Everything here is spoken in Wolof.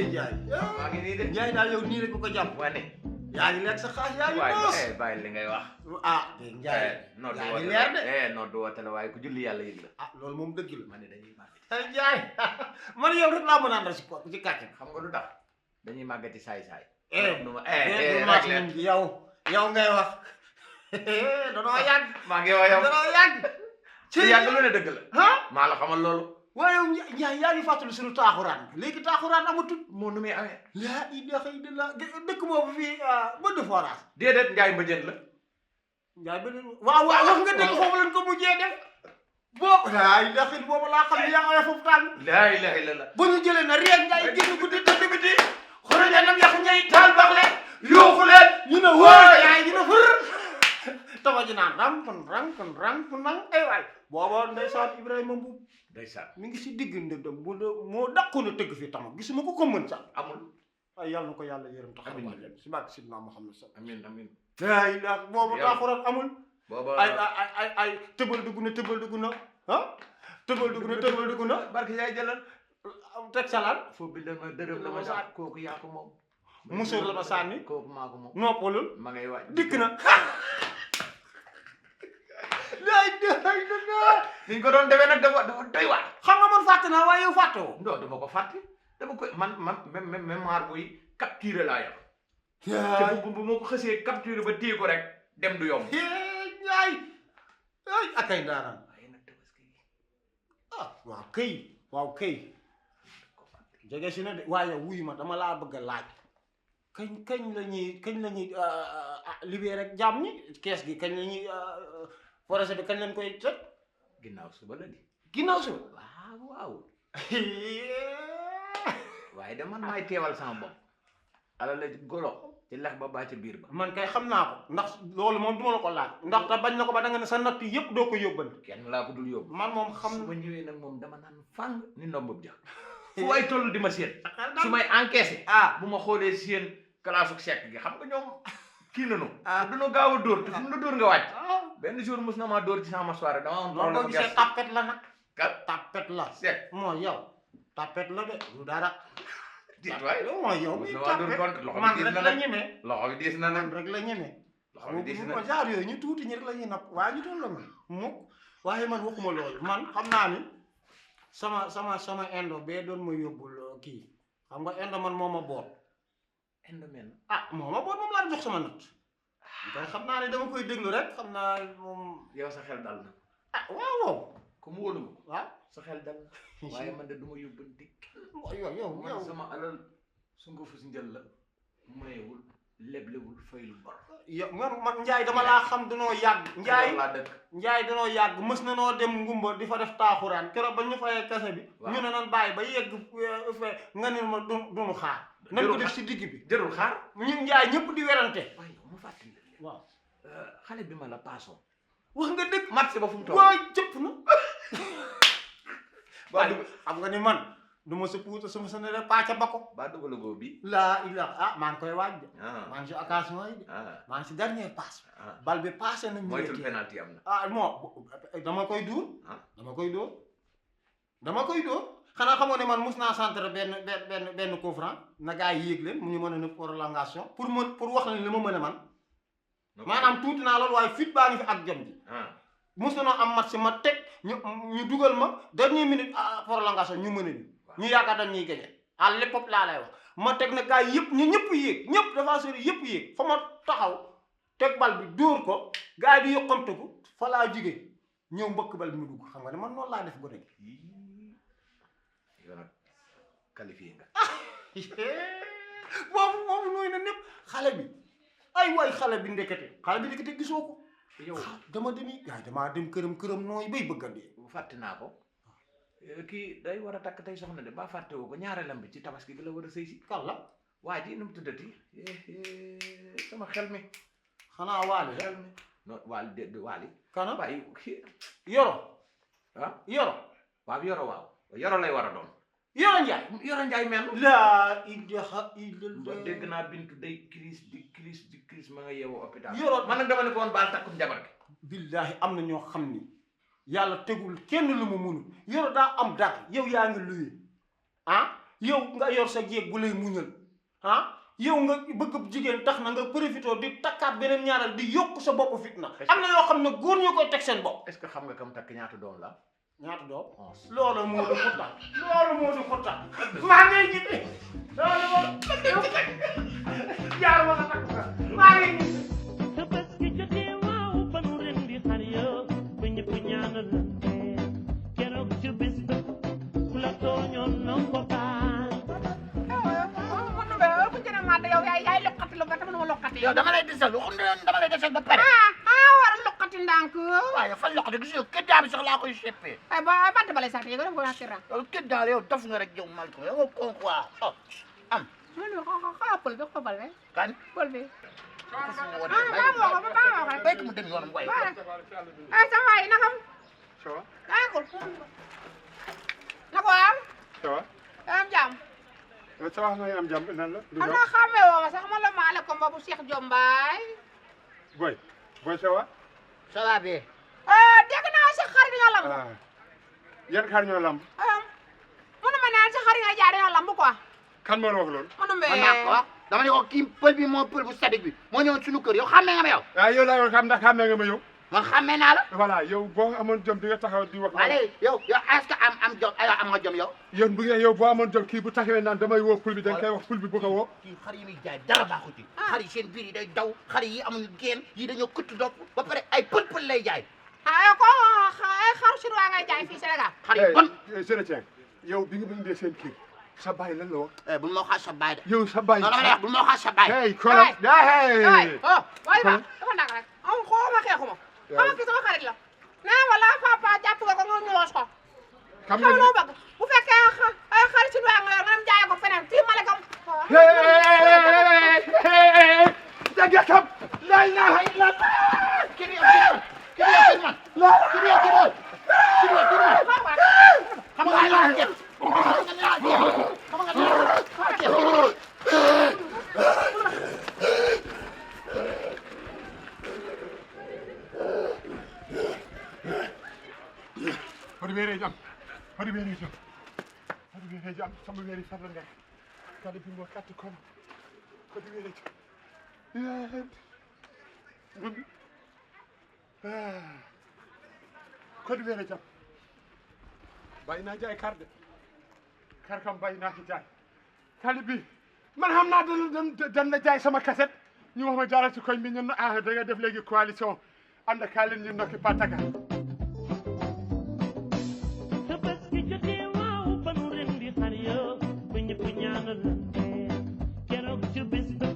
Njaay maa ngi nii de Njaay daal yow nii rek ko jàpp wane yaa ngi lekk sa xaas yaa ngi noos bàyyi li ngay wax Njaay noddu yaa ngi woote leer de noddu woote la waaye ku julli yàlla yëg la loolu moom dëgg la ma ne dañuy màgg Njaay man yow rek laa mën a àndal ci kàcce xam nga lu tax dañuy màggati saay-saay yow ngay wax danoo yàgg maa ngi wax yow danoo yàgg ci yàgg lu ne dëgg la maa la xamal loolu waaye yow Njaay yaa ngi fàttali suñu taaxuraan léegi taaxuraan amatul moo nu muy amee laa ilaaha illallaah dëkk boobu fii bëdd forage déedéet Njaay mbëjën la Njaay beneen waaw wax nga dëgg foofu lañ ko mujjee def boobu laa ilaaha illallaah boobu laa xam ne yaa ngi foofu tàng laa ilaaha illallaah ba ñu jëlee na réeg Njaay génn guddi tëdd biti xoroja nam yàq ñay taal bax leen yuuxu leen ñu ne wóor yaay ñu ne fër tama ji naan ram nang ay waay booba ndeysaan Ibrahima Mbuub ndeysaan mi ngi si digg ndëndam bu moo dàqoon a tëgg fi tama gisuma ko mën sax amul ay yàlla na ko yàlla yërëm taxaw waa leen si barke Sidna Muhammad sax amiin amiin ay la boobu taaxuraan amul booba ay tëbal dugg na tëbal dugg na barke yaay jëlal teg salaan foo bindal ma dërëm la ma sax kooku yaa ko moom musóor la ma sànni kooku maa ko moom noppalul ma ngay waaj dikk na laay day niñ ko doon defee nag dafa doy waar xam nga man fàtte naa waaye yow fàtte woo non dama ko fàtte dama koy man mémoire buy capturé laa yor te bu ma ko xësee capturé ba téye ko rek dem du yomb ñaay ay akay ndaanaan waaye nag tabaski waaw kay jege si na de waaye wuy ma dama laa bëgg a laaj kañ la ñuy libéré rek jàmm ñi kees gi kañ la ñuy projet bi kañ lañ koy tëj ginnaaw suba la di ginnaaw suba waaw waaye de man maay teewal sama bopp ala la golo ci lex ba baa ca biir ba man kay xam naa ko ndax loolu moom duma la ko laaj ndax te bañ na ko ba da nga ne sa natt yëpp doo ko yóbbante kenn laa ko dul yóbbu man moom xam su ma ñëwee nag moom dama naan fang ni ndombub ja fu ay toll di ma séen su may encaissé bu ma xoolee seen classe sekk gi xam nga ñoom kii nanu duñu gaaw a dóor te fu mu la dóor nga wàcc benn jour mus na maa dóor ci sama soirée dama am loolu boo gisee tapet la nag kat tapet la sekk mooy yow tapet la de du dara diit waay mooy yow mus na maa dóor compte loxo man bi diis rek na la nag ñemee loxo bi diis na nag rek la ñemee loxo bi diis na genre yooyu ñu tuuti ñi rek la ñuy napp waaye ñu doon la man mukk waaye man waxuma loolu man xam naa ni sama indo bee doon ma yóbbul kii xam nga indo man moo ma boot indo men moo ma boot moom laa jox sama natt donc xam naa ne dama koy déglu rek xam naa moom yow sa xel dal na waaw comme wóolu ma waaw sa xel dal na waaye man de du ma yóbbante yow man sama alal su nga fu si njël la mayewul leblewul faylu bor yow man Njaay dama laa xam danoo yàgg Njaay danoo yàgg mës na noo dem ngumba di fa def taaxuraan keroog ba ñu fayee kase bi ñu ne nan bàyyi ba yegg fe nga ne ma duñu xaar nan ko def si digg bi jërul xaar ñun Njaay ñëpp di werante waaye yow ma fàttali waaw xale bi ma la paasoo wax nga dëgg match ba fu mu toll waay jëpp na xam nga ni man du ma sa puuta sama sa ne rek pàcca ba ko ba dugalagoo bi laa ilaha maa ngi koy waaj de maa ngi si occasion yi de maa ngi si dernier passe bal bi passé na moytul penalty am na moo dama koy dóor dama koy dóor xanaa xamoo ne man mus naa centre benn coup franc na gars yi yéeg leen mu ñu mën a ne prolongation pour wax leen li ma mën a man maanaam tuuti naa loolu waaye fit baa ngi fi ak jom ji mus na noo am match ma teg ñu dugal ma dernière minute prolongation ñu mën a ñu yaakaar dañ ñuy gagné à l'époque laa lay wax ma teg na gars yi yëpp ñu ñëpp yéeg ñëpp dafa sori yëpp yéeg fa ma taxaw teg bal bi dóor ko gars yi di yokkamteku fa laa jigee ñëw mbëkk bal bi mu dugg xam nga ne man noonu laa def gone gi yow nag qualifié nga boobu nooy na ñëpp xale bi ay waay xale bi ndekete gisoo ko yow dama damaa dem këram nooy bay bëgg a dee fàtte naa ko kii day war a takk tey soxna de ba fàtte woo ko ñaareelam bi ci tabaski gi la war a sëy si kàlla waa ji nu mu tuddati sama xel mi xanaa waali xel mi non waali de waali kana waaye yoro yoro waaw yoro lay war a doon Yoro Njaay mel laa ilaha illallah dégg naa bintu day crise ma nga yeewoo hôpital Yoro man nag dama ne ko woon baal takkum jabar gi billaahi am na ñoo xam ni yàlla tegul kenn lu mu munul Yoro daa am dara yow yaa ngi luye yow nga yor sa jéeg bu lay muñal yow nga bëgg jigéen tax na nga profité di takkaat beneen ñaaral di yokk sa bopp fitna. am na yoo xam ne góor ñu koy teg seen bopp. est-ce que xam nga kam takk ñaata doom la. ñaata doom. loolu moo di xutta. loolu moo di xutta. maa ngi gis. loolu moo di jaar ma nga takk maa ngi gis. yow dama lay desal dama lay desal ba pare. war a loqati ndànk. waaye fan loqati gis nga kër daal bi sax laa koy seppee. ay ba bant bale sax te ko def ko yow kër daal yow dof nga rek yow mal ko yow nga kon quoi am. xaa pël bi pël bi. kan pël bi. béykat mu dem yoonam waaye. ay sa waay naka. ça va. d'accord. na ko am. ça va. am jàmm. ça va nga am jàmm nan la. xam naa xamee woo ma sax ma la maale ko mbabu Cheikh Diombaay. boy ça va. ça va bien. dégg naa sa xarit nga lamb. yan xar ñoo lamb. mënu ma naan sa xarit nga jaar nga lamb quoi. kan moo la wax loolu. mënu man maa ko wax dama ne ko kii pël bi moo pël bu sadik bi moo ñëwoon suñu kër yow xàmmee nga ma yow. yow laa yoon xam ndax xàmmee nga ma yow. man xàmmee naa la. voilà yow boo amoon jom di nga taxaw di wax. wala yow est-ce que am jom am nga jom yow. yow boo amoon jom kii bu taxawee naan damay woo pël bi da nga koy wax pël bi bu ko woo. kii xar yi muy jaay dara baaxu ci. xar yi seen biir yi day daw xar yi amuñu geen yi dañoo këtt dopp ba pare ay pël lay jaay. yow ko xar si waa ngay jaay fii Sénégal. xar yi bon. Sénégal yow bi nga bindee seen kii sa baay lan la wax. bu ma waxaat sa baay de. yow sa baay. non dama lay wax bu ma waxaat sa baay. hey xoolal waaye ba dafa ndànk rek am xooma xeexuma. xam nga kii sama xarit la. nee wala papa jàpp nga ko nga ñëwoos ko. xam nga loo bëgg bu fekkee xarit si waa nga yor nga dem jaay ko feneen fii Malakam. dagakam la ilaha illallah. kii man xam nga la def Hadi weere jam sama weeri farla nder kadi bimbo katti kono hadi weere jam kadi weere jam bayna jaay karde kar kam bayna ki jaay kali bi man xam naa dan la jaay sama cassette ñu wax ma jaara ci koñ bi ñun da nga def léegi coalition ànd kaa leen ñu nokki Pataga Quiero que you be the